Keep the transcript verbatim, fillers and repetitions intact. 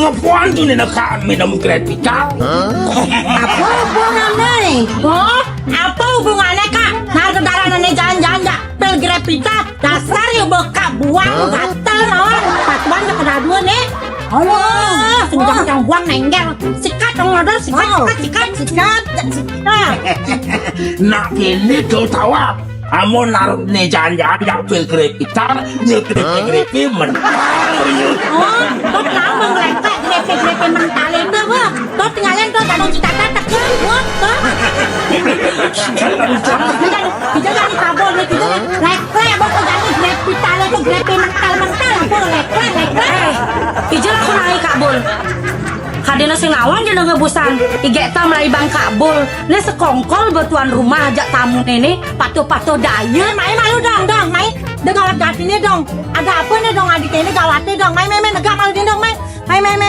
Apané né, Kak, minum Grepita? Apa hubungané? Oh, apa hubungané, Kak? Narep darah né jalan-jalan jak pil Grepita. Dasar ya beka buang, gatel mawon. Patuan ya kena dua né. Allah, sing buang nenggal. Sikat dong, modal, sikat, sikat, sikat, sikat, sikat. Nak ini do tawab. Amun narep né jalan-jalan jak pil Grepita, ya Grepita mental. Oh, kok kenapa ngelepek Grepita, Grepita mental itu, Bu? Tuh, tinggalin tuh, kalau cita-cita tekan, Bu, tuh. Kita dari kabur nih, kita dari leklek, Bu, tuh, jadi Grepita itu, Grepita mental-mental, Bu, leklek, leklek. Ija lah aku naik kabur. Kadéna sing nawang jeneng ngebusan. Igék tam lai bang kabul. Né sekongkol ba tuan rumah jak tamuné né. Patuh-patuh daya. Mai malu dong, dong, mai. Dengar gatiné dong. Ada apa né dong, adik ini gawatnya dong. Mai, mai, mai, negak malu dong, mai. Mai, mai, mai,